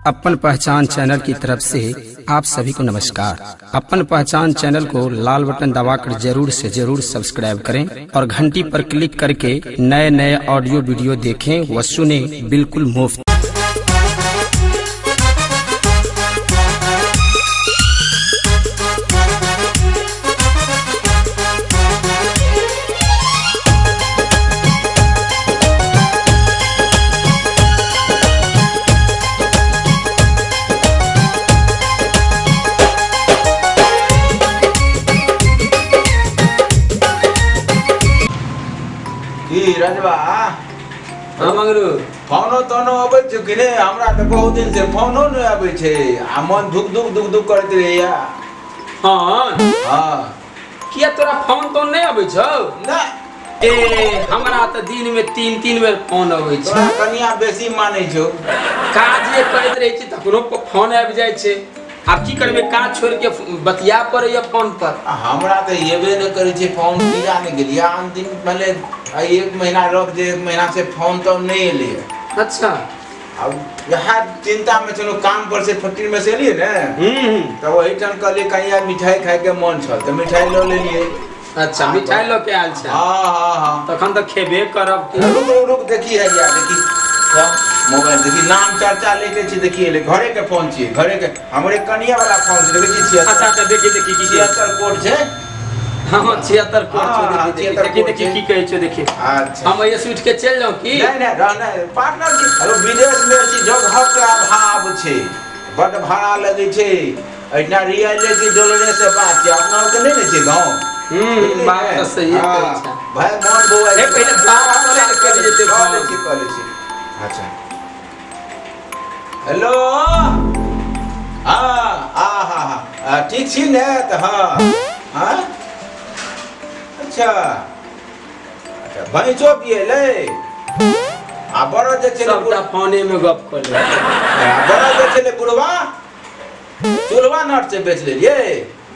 अपन पहचान चैनल की तरफ से आप सभी को नमस्कार। अपन पहचान चैनल को लाल बटन दबाकर जरूर से जरूर सब्सक्राइब करें और घंटी पर क्लिक करके नए नए ऑडियो वीडियो देखें व सुने बिल्कुल मुफ्त। रजवा हां मंगरू फोनो तोनो अबै छौ कि नै? हमरा त बहुत दिन से फोनो नै आबै छै आ मन धुक धुक धुक धुक करैत रहैया। हां हां, किया तोरा फोन तो नै आबै छौ? नै। ए हमरा त दिन में 3-3 बेर फोन आबै छै। तोरा कनिया बेसी मानै छौ। काज जे करैत रहै छी तखनो फोन आबि जाइ छै। आब की करबै, काज छोड़ के बतिया पड़ैया फोन पर। हमरा त एबे नै करै छै फोन, किया नै गेलियै आन दिन भले एक महीना रख जे, एक महीना से फोन तो नहीं एलियै। अच्छा, अब वएह चिंता में छलहुँ, काम पर से फैक्ट्री में से एलियै ने तऽ ओहि टाइम कहलियै कहिया मिठाई खाय के मन छल तऽ मिठाई लऽ लेलियै। अच्छा, मिठाई लऽ के आयल छै? हाँ हाँ हाँ, तखन तऽ खेबे करब। रुक रुक रुक, देखी है यार, देखी मोबाइल देखी, नाम चर्चा लेके छी, देखी एलै घरे के फोन छियै, घरे के हमरे कनिया वाला फोन छै, देखै छी। अच्छा अच्छा, देखी देखी की 76 कोड छै। हाँ 76 कोड छै, देखी देखी देखी की कहै छै देखी। अच्छा, हम एहिसे उठ के चलि जाउ की? नहीं नहीं, रहना पार्टनर छी। अरे विदेश में छी, जगह के अभाव छै, बड भाड़ा लगै छै, एहिना रियले की डॉलरे से बात छै, अपना के नहीं ने छै गांव। बात त सही कहै छै भाई, मन बौआ ए पहिले बात करे ने करि जेतै कॉलेज छी, कॉलेज छी। अच्छा हेलो, हां हां हां हां, ठीक छी ने? त हां हां, अच्छा अच्छा, भैंसो पियलै आ बड़ो जे छलै सबटा फोने में गप कऽ ले। आ बड़ो जे छलै बुढ़वा चूल्हा नट से बेच लेलियै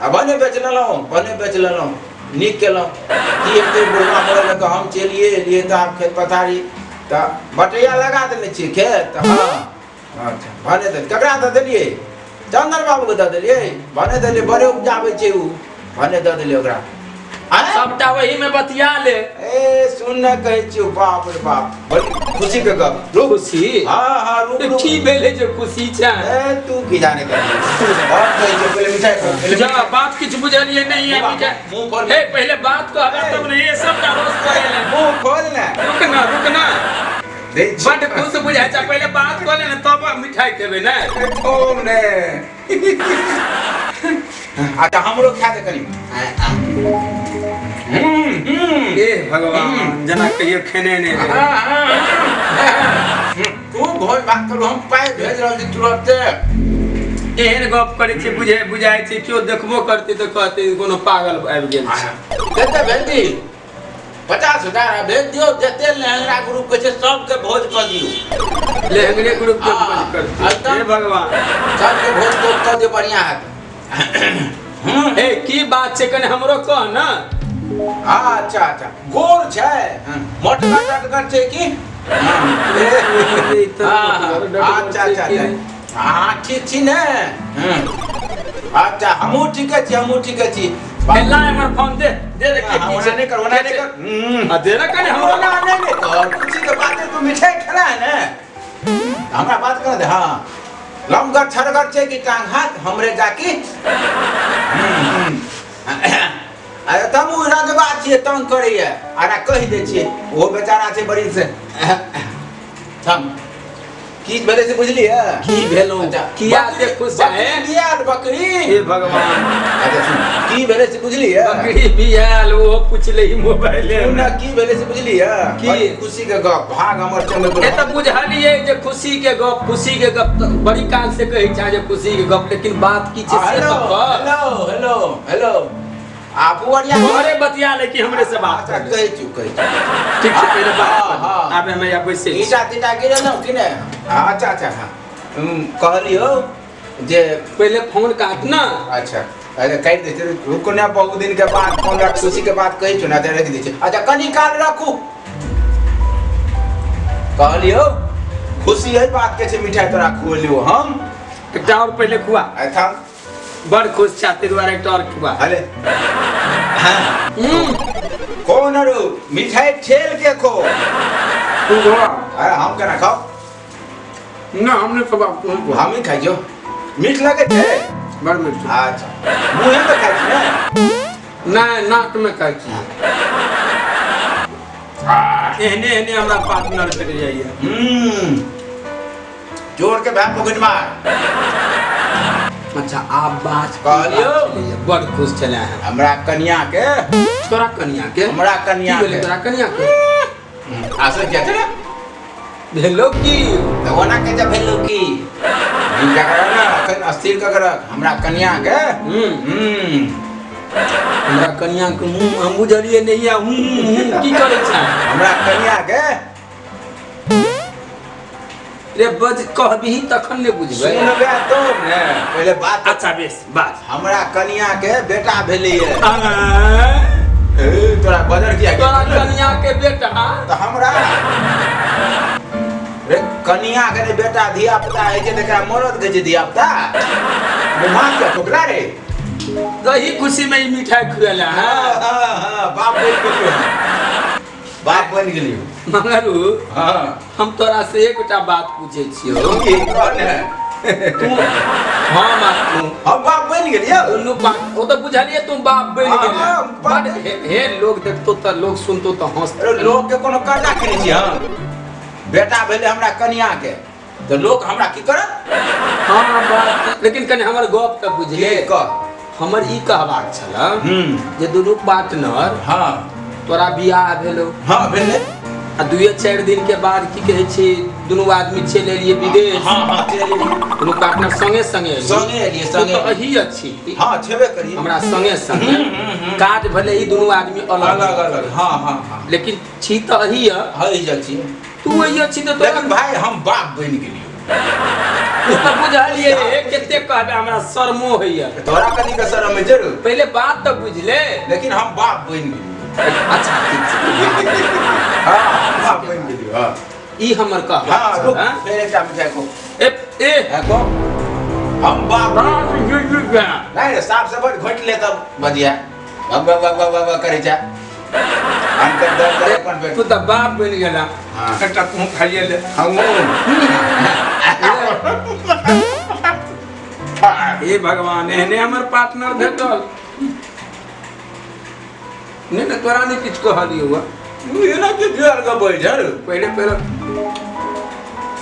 आ भने बेच लेलहुँ, भने बेच लेलहुँ, नीक केलहुँ। की हेतै बुढ़वा मरल तऽ हम चलिए एलियै तऽ आब खेत पथारी तऽ बटैया लगा देने छियै खेत। हाँ अच्छा, भने दे, ककरा दऽ देलियै? चन्दन बाबूके दऽ देलियै, भने देलियै, बड़े उपजाबै छै ओ, भने दऽ देलियै ओकरा। सबटा वही में बतिया ले। ए सुन न, कहै छियौ, बाप रे बाप, बड़ी खुशी के गप। रुक खुशी? हां हां, रुक रुक, की भेलै जे खुशी छै? ए तू की जाने करी, और कहै छियौ पहिले मिठाई खा, पहिले जा, बात किछु बुझलियै नहीं है मिठाई मुंह खोल। ए पहिले बात कहबे तब नहीं, ये सबटा रोज करे ले। मुंह खोल ने, रुक ना रुक ना, बड खुश बुझाइ छै, पहिले बात कह ले ने तब मिठाई खेबै ने। ओम ने, अच्छा हमरो खा दे कनी। ए भगवान, जना कहियो खेने नहीं रहे। तू भोज भात करू, हम पाइ भेज रहल छी तुरंते। एहन गप करै छै बुझे बुझाइ छै केओ देखबो करतै तऽ कहतै कोनो पागल आबि गेल छै। कते भेज दी? 50,000 भेज दियौ, जते लहंगरा ग्रुप के छै सबके भोज कऽ दियौ। लहंगरे ग्रुप के भोज करतै? हे भगवान, सबके भोज कऽ दियौ, बढ़िया हैत। ए की बात छै, कने हमरो कह ना। अच्छा अच्छा, गोर छै, मोटगर टटगर छै की? अच्छा अच्छा, हाँ ठीक छी ने? अच्छा हमहूँ ठीके छी, हमहूँ ठीके छी। ला हमर फोन दे दे, देखिए की छै। नहीं कर, ओना नहीं कर, आ दे ना कने हमरो। ओना नहीं नहीं कर, खुशी के बात है, तू मिठाई खेला है ने, हमरा बात कर दे। हाँ लमगर छड़गर छै कि टांग हाथ हमरे जाकी? अरे तम उ रजबा छियै, तंग करैया, आरा कहि दै छियै, ओहो बेचारा छै बड़ी से। थम की भेलै से बुझलियै? की भेलौ? किया से खुश है? बियाल बकरी। हे भगवान, अच्छा सुन, की भेलै से बुझलियै? बकरी बियाल, ओहो पुछलै मोबाइले में। ना की भेलै से बुझलियै? की खुशी के गप, भाग हमर चंद्र। ए त बुझलियै जे खुशी के गप, खुशी के गप बड़ी काल से कहै छै जे खुशी के गप, लेकिन बात की छै से त कह। हेलो हेलो हेलो, आप बढ़िया घरे बतिया ले कि हमरे से बात कर? कहै छु, कहै छु, ठीक छै, पहिले बात। हां आबे हम आबै से ईटा तीटा गिरलौ कि ने? अच्छा अच्छा, हां कहलियौ जे पहिले फोन काट ना। अच्छा अरे काटि दै छै, रुकू ने, बहुत दिन के बाद फोन रख, खुशी के बात कहै छु ना, त रख दै छै। अच्छा कनी काल रखू, कहलियौ खुशी है बात के छे मिठाई तोरा खुएलियो हम। एकटा और पहले खुआ। अच्छा बड़ खुश छा ते दुआरे एकटा और खुआ। अरे हां कौन अरु मिठाई ठेल के खो तू खा। अरे हम केना खाओ ना हमने सब आप तू हम ही खाइयो। मीठ लगे छे बड़ मीठ। अच्छा मुंह में खाइ छी ना? ना नाक में खाइ छी। एहने एहने हमरा पार्टनर भेट जाइए। जोर के भाई पॉकेट मार। अच्छा आप बात कहलियो बड़ खुश छले हैं हमरा कन्या के। तोरा कन्या के? हमरा कन्या के। तोरा कन्या के आसे क्या छले भेलो की? त ओना के जे भेलो की हिनका कर ना अखन अस्थिर क कर हमरा कन्या के। हमरा कन्या के मुंह हम बुझलिए नहीं है की करे छै हमरा कन्या के। रे बज कहबी तखन ने बुझबै। सुनबे तो ने पहले बात। अच्छा बेस बात। हमरा कन्या के बेटा भेलिए। ए तोरा बजर किया तोरा कन्या के बेटा? त हमरा रे कन्या के बेटा धिया पुता है जे एकरा मरद के जे धिया पुता मां के ठोकला रे। दही खुशी में ई मिठाई खुएला। हां हां बाप बन गेलियो, बाप बन गेलियो मंगरू। हां हम तोरा से एकटा बात पूछे छियो। की कोन है तू? हम आ तू हम बाप बन गेलियो दुनू बाप। ओ त बुझलिए तू बाप बन गेला। बड हे लोग देखतो त लोग सुनतो त हंसतो। लोग के कोनो कर्जा खेने छी हम। बेटा भेले हमरा कन्या के त लोग हमरा की करत? हां बात लेकिन कने हमर गप त बुझले। कह। हमर ई कहबाक छल जे दुनू पार्टनर। हां तोरा बियाह भेलो। हां भेले आ 2-4 दिन के बाद की कहै छी दुनू आदमी चलि एलिए विदेश। हां हां चलि एलिए दुनू पार्टनर संगे संगे संगे एलिए संगे। तो अही अच्छी। हां छेबे करी हमरा संगे संगे काज भले ही दुनू आदमी अलग अलग अलग। हां हां हां लेकिन छी त अही है। हई जा छी तू अही अच्छी त। लेकिन भाई हम बाप बन गेलियो। तो बुझलिए कते कहबे हमरा शर्मो होइए। तोरा कनी के शर्म है जरूर। पहले बात त बुझले। लेकिन हम बाप बन गेलियो। अच्छा ठीक छै। हां बाप बन गेलियो। हां ई हमर कह। हां रुक फेर एकटा मिठाई को ए ए है को हम बाप नहीं रे साफ से बड़ घोट ले तब बजिया बक बक बक बक बक करे जा अंकर दर्द करे अपन पे। तू त बाप बन गेला। हां एकटा तू खाइए ले। हम हे भगवान एहने हमर पार्टनर भेटल। नहीं ना तोरा नहीं किछु कहलियो हुआ। एना के जोर के बैठल पहले पहले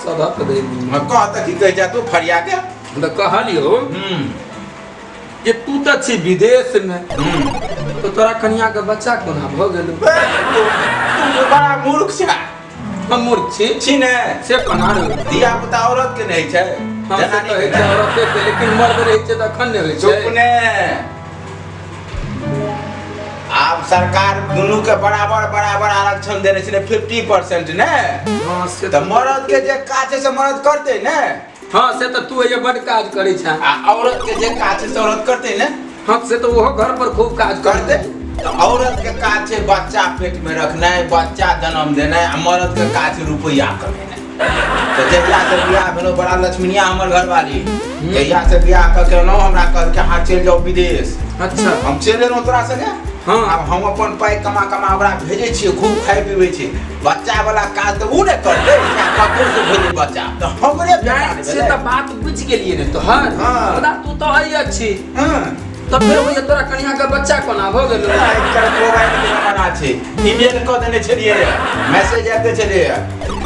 सदा त दे हम कह त की कह जा तू फरिया के। त कहलियो जे तू त छी विदेश में तो तोरा कन्या के बच्चा कोना भ गेलो? तू बड़ा मूर्ख छा। हम मूर्ख छी? छी ने से कोना रे धिया पुता औरत के नहीं छै जनानी के छै औरत के, लेकिन मर्द रहै छै तखन ने होइ छै। चुप ने आब सरकार दुनू के बराबर बराबर आरक्षण देने छै 50% ने। हां से त मर्द के जे काज छै से मर्द करते ने। हां से त तू ये बड़ काज करै छै आ औरत के जे काज छै से औरत करते ने। हां से त ओहो घर पर खूब काज करते। त औरत के काज छै बच्चा पेट में रखनाइ, बच्चा जन्म देनाइ आ मर्द के काज छै रुपैया कमेनाइ। त जहिया से बियाह भेलो बड़ा लक्ष्मीनिया हमर घरवाली, जहिया से बियाह क के एलहुं हमरा कहलकै अहाँ चलि जाउ विदेश। अच्छा हम चलि एलहुं तोरा संगे। हाँ अब हम अपन पाई कमा कमा ओकरा भेजै छियै, खूब खाइ पीबै छी। बच्चा वाला काज तऽ उ ने करतै, ककरो से भेजै बच्चा तऽ हमरे बेटा। से तऽ बात बुझि गेलियै ने तोहर। मुदा तू तऽ अइ अछि। हां तऽ फेर ओइ तोरा कनिया के बच्चा कोना भऽ गेलो? आइ काल्हि मोबाइल के जमाना छै, ईमेल कऽ देने छलियै, मैसेज आबिते छलियै,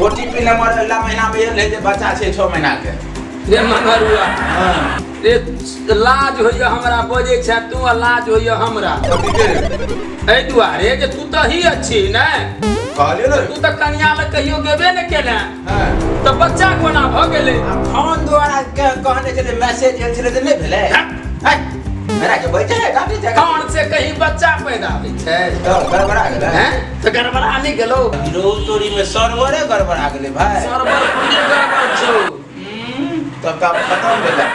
ओटीपी नंबर अगला महीना में एल है जे बच्चा छै 6 महीना के। रे मंगरुआ हां रे लाज होइए हमरा बजै छै तू आ लाज होइए हमरा। कथी के? एहि दुआरे जे तू तऽ ही अछि ने। कहलियो ने तू तऽ कनिया लग कहियो गेबे ने केले। हां तऽ बच्चा कोना भऽ गेलै? आ फोन द्वारा कहने छलै, मैसेज आयल छलै तऽ नहि भेलै। हैं मेरा के बैठे है काटी जगह कौन से कहीं बच्चा पैदा होइ छै तऽ गड़बड़ा गेलै। हैं तऽ गड़बड़ा नहि गेलो? रोज तोरी में सर्वरे गड़बड़ा गेलै भाई। सर्वर पूरे गड़बड़ छौ। तब तऽ खत्म भेलै।